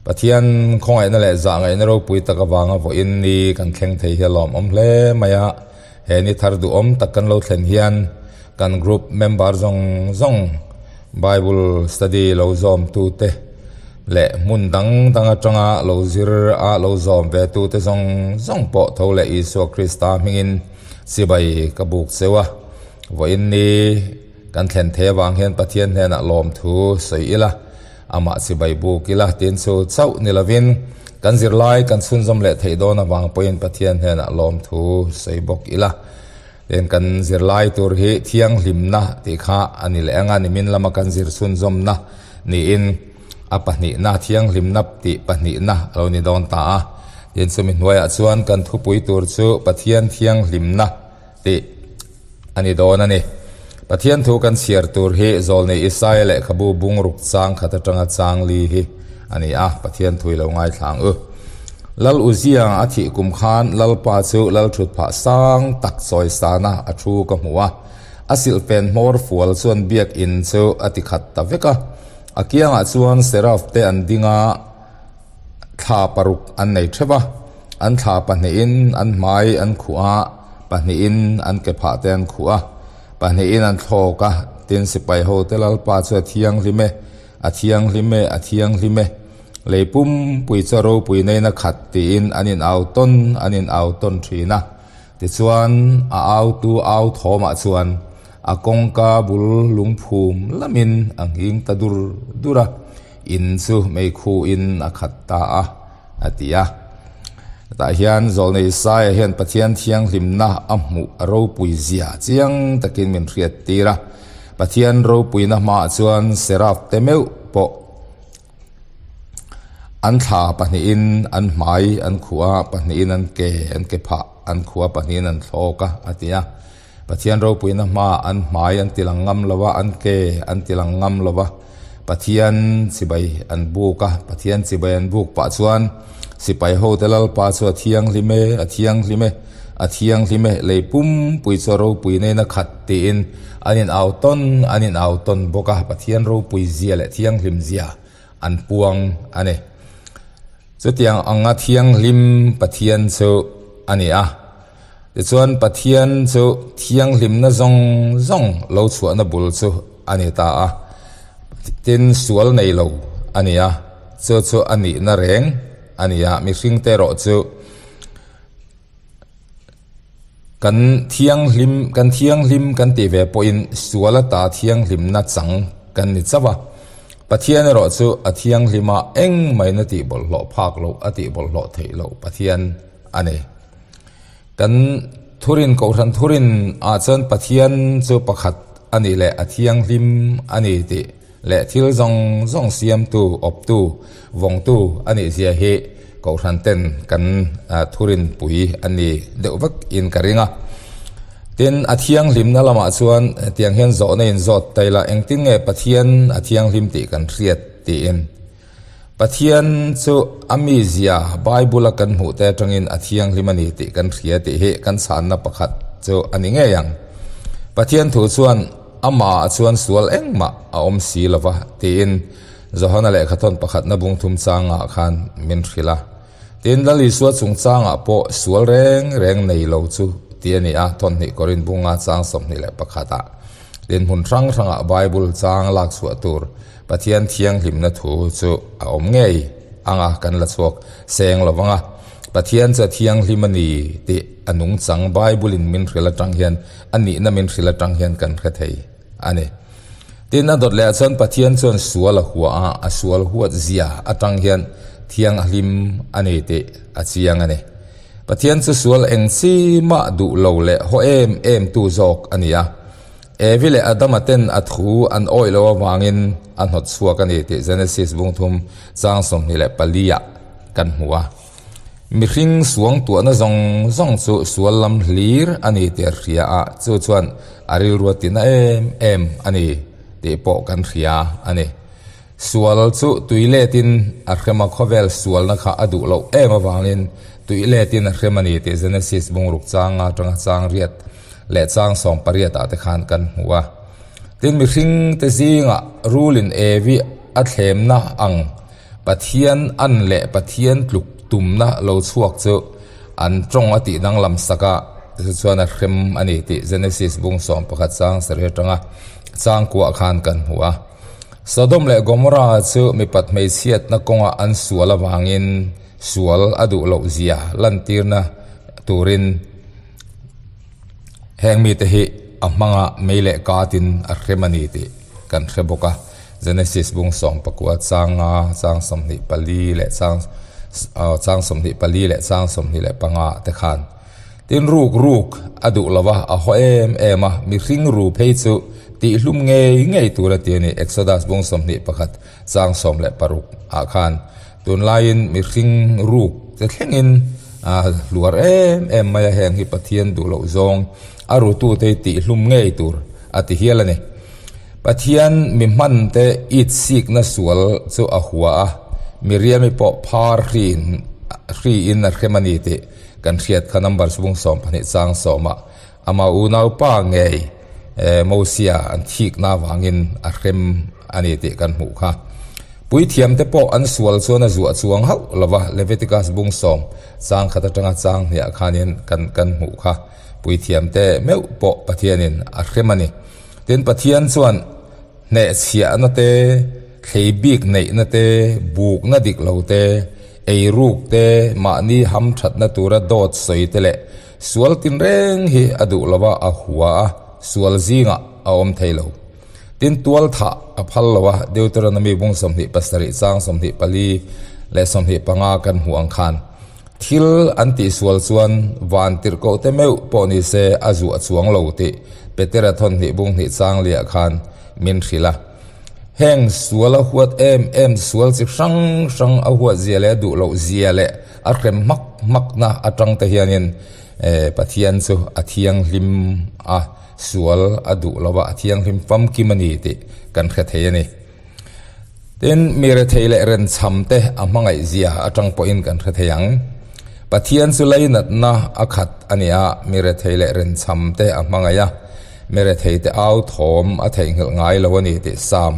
Pathian khawngaihna leh zahngaihna ropui tak avanga vawiin ni kan thleng thei hi a lawmawm hle mai a, he ni thar duhawm tak kan lo thlen hian kan group member zawng zawng Bible study lo zawmtute leh hmun dang dang atanga lo zir a lo zawm ve tute zawng zawng pawh tho leh Isua Krista hmingin chibai ka buk cheu a, vawiin ni kan thlen thei avang hian Pathian hnenah lawmthu sawi ila, amah chibai buk ila tin chu chauh ni lovin kan zirlai kan chhunzawm leh theih dawn avang pawhin Pathian hnenah lawmthu sawi bawk ila. Tin kan zirlai tur hi thianghlimna tih kha a ni leh anga nimin lama kan zir chhunzawmna niin a pahnihna thianghlimna tih pahnihna a lo ni dawn ta a. Tin chumi hnuaiah chuan kan thupui tur chu Pathian thianghlimna tih a ni dawn a ni. Pathian thu kan chhiar tur hi Zawlnei Isaia lehkhabu bungruk chang khat atanga chang li hi a ni a, Pathian thu i lo ngaithla ang u. Lal Uzia a thih kum khan Lalpa chu Lal thutphah sang tak chawi sana a thu ka hmu a, a silhfen hmawr fual chuan biakinn chu a ti khat ta vek a. A kiangah chuan Seraf te an ding a, thla paruk an nei theuh a, an thla pahnihin an hmai an khuh a, pahnihin an ke phah te an khuh a, pahnihin an thlawk a, tin sipai ho te Lalpa chu a thianghlim e, a thianghlim e, a thianghlim e, lei pumpui chu a ropui neina khat tiin an in au tawn an in au tawn thin a, tichuan a autu au thawmah chuan a kawngka bul lungphum lamin a nghing ta dur dur a. In chu meikhu in a khat ta a, a ti a. Tah hian Zawlnei Isaia hian Pathian thianghlimna a hmuh a ropui zia chiang takin min hriat tir a. Pathian ropuina hmaah chuan Seraf te meuh pawh an thla pahnihin an hmai an khuh a, pahnihin an ke an ke phah an khuh a, pahnihin an thlawk a, a ti a. Pathian ropuina hmaah an hmai an tilang ngam lo a, an ke an tilang ngam lo a, Pathian chibai an buk a, Pathian chibai an buk pah chuan sipai hote Lalpa chu a thianghlim e, a thianghlim e, a thianghlim e, lei pumpui chu a ropui nena khat tiin an in au tawn an in au tawn bawk a, Pathian ropui zia leh thianghlim zia an puang a ni. Chutiang anga thianghlim Pathian chu a ni a. Tichuan Pathian chu thianghlimna zawng zawng lo chhuahna bul chu a ni ta a, tin sual nei lo a ni a, chu chu a nihna reng a ni a, mihringte erawh chu kan thianghlim kan thianghlim kan tih ve pawhin sual ata thianghlimna chang kan ni chauh a, Pathian erawh chu a thianghlima engmahina tih bawlhhlawh phak loh a tih bawlhhlawh theih loh Pathian a ni. Kan thurin kohhran thurin ah chuan Pathian chu pakhat a nih leh a thianghlim a ni tih leh thil zawng zawng siamtu, awptu, vawngtu a nih zia hi kohhran ten kan thurin pui a ni deuh vek in ka ring a. Tin, a thianghlimna lamah chuan tiang hian zawhna in zawt ta ila engtin nge Pathian a thianghlim tih kan hriat tiin. Pathian chu a mizia Bible-a kan hmuh te atangin a thianghlim a ni tih kan hria tih hi kan chhanna pakhat chu a ni ngei ang. Pathian thu chuan amah chuan sual engmah a awm si lo va tiin Johana lehkhathawn pakhatna bung thum changah khan min hrilh a. Tin, Lal Isua chungchangah pawh sual reng reng nei lo chu ti a ni a, thawnhnih Korin bunga chang 21 ah. Tin, hmun hrang hrangah Bible chang lak chhuah tur Pathian thianghlimna thu chu a awm ngei anga kan la chhuak seng lo vang a, Pathian chu a thianghlim a ni tih a nungchang Bible-in min hrilh atang hian a nihna min hrilh atang hian kan hre thei a ni. Tin, a dawt lehah chuan Pathian chuan sual a hua a, a sual huat zia atang hian thianghlim a ni tih a chiang a ni. Pathian chu sual eng chi mah duh lo leh haw em em tu zawk a ni a. Evi leh Adama ten a thu an awih loh avangin a hnawt chhuak a ni tih Genesis bung thum chang 24 ah kan hmu a. Mihring suang tuahna zawng zawng chu sual lam hlir a ni tih a hria a, chu chuan a rilru a tina em em a ni tih pawh kan hria a ni. Sual chu tui letin a hrem a, khawvel sualna kha a duh loh em avangin tui letin a hrem a ni tih Genesis bungruk changa atanga chang riat leh chang 18 ah te khan kan hmu a. Tin, mihring te zingah rulin Evi a thlemna ang. Pathian an leh Pathian tluk tumna lo chhuak chu an tawng a tih danglam sak a, chu chuan a hrem a ni tih Genesis bung 11 chang sarih atanga chang kuah khan kan hmu a. Sodom leh Gomorrah chu mipat hmeichhiatna kawngah an sual avangin sual a duh loh zia lantirna turin heng mite hi a hmanga mei leh katin a hrem a ni tih kan hre bawk a. Genesis bung 19 chang nga, chang 24 leh chang chang 24 leh chang 25 te khan tin ruk ruk a duh lo va, a haw em em a, mihring ru phei chu tihhlum ngei ngei tur a ti a ni. Exodus bung 21 chang 16 ah khan tunlaiin mihring ruk te thlengin a hluar em em mai a, heng hi Pathian duh loh zawng a rutute hi tihhlum ngei tur a ti hial a ni. Pathian mi hman te it sikna sual chu a hua a, Miriami pawh phar hriin hriin a hrem a ni tih kan hriat kha Numbers bung 12 chang sawmah ama unaupa ngei Mosia an thikna avangin a hrem a ni tih kan hmuh kha. Puithiam te pawh an sual chuan a zuah chuang hauh lo va, Leviticus bung sawm chang khat atanga chang hniah khanin kan kan hmuh kha. Puithiam te meuh pawh Pathianin a hrem a ni. Tin, Pathian chuan hnehchhiahna te, thlei bik neihna te, bukna dik lo te, eiruk te, mahni hamthatna tura dawt sawi te leh sual tinreng hi a duh lo va, a hua a, sual zingah a awm thei lo. Tin, tual thah a phal lo a, Deuteronomy bung 27 chang 24 leh 25 kan hmuh ang khan. Thil an tihsual chuan van tirhkoh te meuh pawh ni se a zuah chuang lo tih Petera thawn hnih bung hnih chang liah khan min hrilh a. Heng sual a huat em em sual chi hrang hrang a huat zia leh a duh loh zia leh a hrem hmak hmakna atang te hianin Pathian chu a thianghlim a, sual a duh lo va, a thianghlim famkim a ni tih kan hre thei a ni. Tin, mi rethei leh renchham te a hmangaih zia atang pawhin kan hre thei ang. Pathian chu leinatna a khat a ni a, mi rethei leh renchham te a hmangaih a, mi rethei te au thawm a theihnghilh ngai lo a ni tih Psalm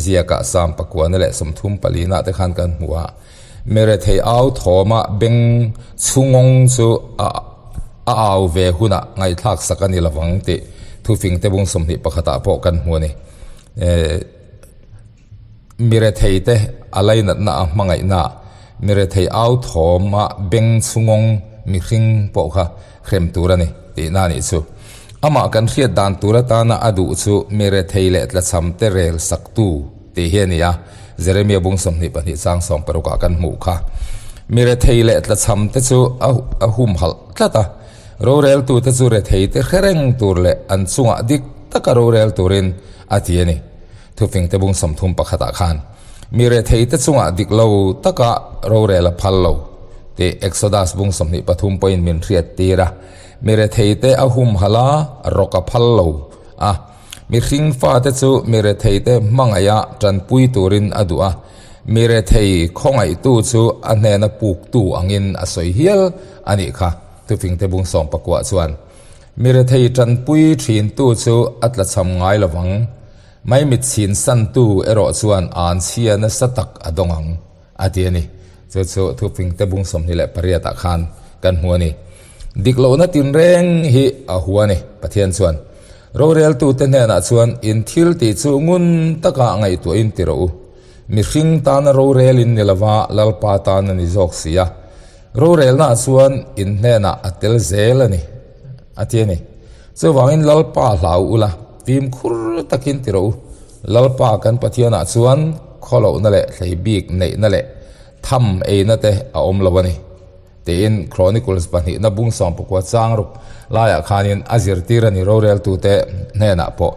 ziakah Psalm pakuana leh 34 te khan kan hmu a. Mi rethei au thawma beng chhungawng chu a a au ve hunah ngaihthlak sak a ni lovang tih thufing te bung 21 ah pawh kan hmu a ni. Mi rethei te a lainatna a hmangaihna, mi rethei au thawm a beng chhungawng mihring pawh kha hrem tur a ni tihna a nih chu. Amah kan hriat dan tur atana a duh chu mi rethei leh tlachham te rel saktu tih hi a ni a, Jeremia bung 22 chang 16 ah kan hmuh kha. Mi rethei leh tlachham te chu a humhalh tlat a, roreltute chu rethei te hre reng tur leh an chungah dik taka rorel turin a ti a ni. Thufing te bung 31 ah khan mi rethei te chungah dik lo taka rorel a phal lo tih Exodus bung 23 pawhin min hriat tir a. Mi rethei te a humhalh a, rawk a phal lo a. Mihring fate chu mi rethei te hmangaih a tanpui turin a duh a. Mi rethei khawngaihtu chu a hnena puktu angin a sawi hial a nih kha. Thufing te bung 19 chuan Mi rethei tanpui thintu chu a tlachham ngai lovang. Maimit chhin santu erawh chuan an chhia nasa tak a dawng ang, a ti a ni. Chu chu thufing te bung 28 ah khan kan hmu a ni. Dik lohna tinreng hi a hua a ni, Pathian chuan. Roreltute hnenah chuan in thil tih chu ngun taka ngaihtuahin ti rawh u. Mihring tana rorel in ni lova Lalpa tan a ni zawk si a. Rorelnaah chuan in hnenah a tel zel a ni, a ti a ni. Chuvangin Lalpa hlau ula, fimkhur takin ti rawh u. Lalpa kan Pathianah chuan khawlohna leh thlei bik neihna leh tham eina te a awm lo a ni, tiin Chronicles pahnihna bung 19 chang ruk laiah khanin a zirtir a ni roreltute hnenah pawh.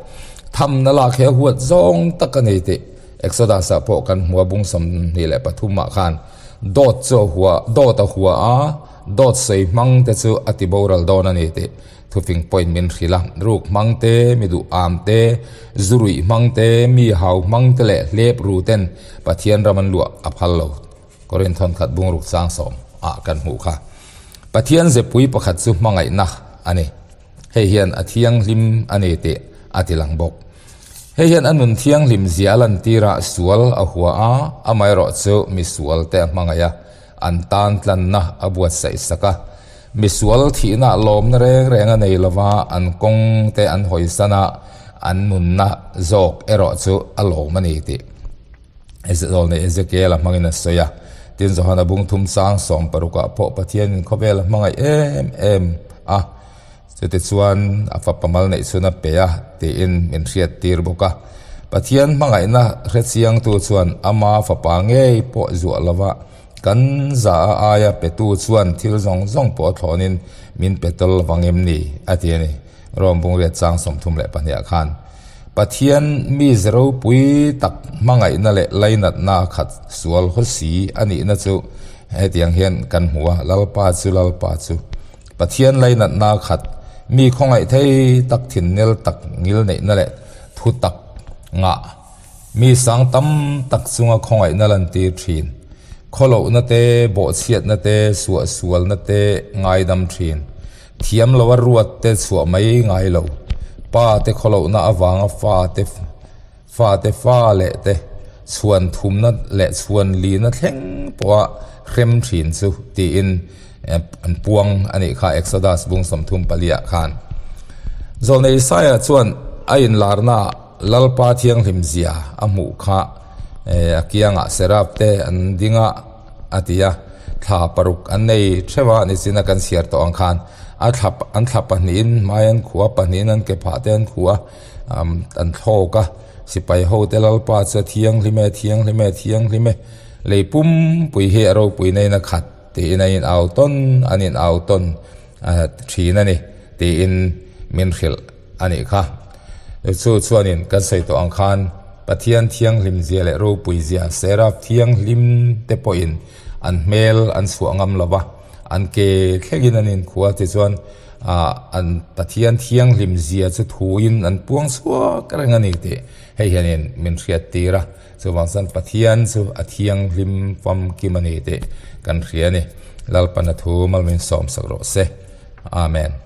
Thamna lak hi a huat zawng tak a ni tih Exodus-ah pawh kan hmu a bung 23 ah khan. Dawt chu a hua, dawt a hua a, dawt sawi hmang te chu a ti boral dawn a ni tih thufing point min hrilh a. Ruk hmang te, mi duh am te, zu ruih hmang te, mi hau hmang te leh hlep ru ten Pathian ram an luah a phal lo. Korinth thawnkhat bungruk chang sawm ah kan hmuh kha. Pathian zepui pakhat chu hmangaihna a ni. Hei hian a thianghlim a ni tih a ti lang bawk. Hei hian a nun thianghlim zia a lantir a, sual a hua a, amaherawhchu misual te a hmangaih a, an tan tlanna a buatsaih sak a. Misual thihna lawmna reng reng a nei lova, an kawng te an hawisan a, an nunna zawk erawh chu a lawm a ni tih Zawlnei Ezekiel-a hmangin a sawi a. Tin, Johana bung thum sang sawmparukah pawh Pathianin khawvel a hmangaih em em a. Chutichuan, a fapa mal neih chhun a pe a, tiin min hriattir bawk a. Pathian hmangaihna hrechiangtu chuan ama fapa ngei pawh zuah lova kan za a aia petu chuan thil zawng zawng pawh a thlawnin min pe tawl lovang em ni? a ti a ni. Rome bungriat chang 32 ah khan Pathian mi ze ropui tak hmangaihna leh lainatna khat sual haw si a nihna chu hetiang hian kan hmu a, Lalpa chu Lalpa chu. Pathian lainatna khat, mi khawngaih thei tak thinnel tak ngil neihna leh thu tak ngah, mi sang tam tak chunga khawngaihna lantir thin, khawlohna te, bawhchhiatna te, suahsualna te ngaidam thin, thiam loa ruat te chhuah mai ngai lo, pa te khawlohna avanga fa te Fate fa leh te chhuan thumna leh chhuan lina thleng pawha hrem thin chu tiin an puang a nih kha Exodus bung 34 ah khan. Zawlnei Isaiah chuan a inlarna ah Lalpa thianghlim zia a hmuh kha a kiangah Seraph te an ding a a ti a, thla paruk an nei theuh a nichina kan chhiar tawh ang khan a thla an thla pahnihin hmai an khuh a pahnihin an ke phah te an khuh a. An thlawk a, sipai hote Lalpa chu a thianghlim e, thianghlim e, thianghlim e, lei pumpui hi a ropui naiin a khat tiin a in au tawn, an in au tawn thin a ni tiin min hrilh a nih kha. Chu chuanin kan sawi tawh ang khan Pathian thianghlim zia leh ropui zia Seraph thianghlim te pawhin an hmel an chhuah ngam lo va, an ke thlengin an inkhua tichuan ah an Pathian thianghlim zia chu thuin an puang chhuak reng a ni tih hei hianin min hriat tir a, chuvang chuan Pathian chu a thianghlim famkim a ni tih kan hria a ni. Lalpana thu mal min sawmsak rawh se. Amen.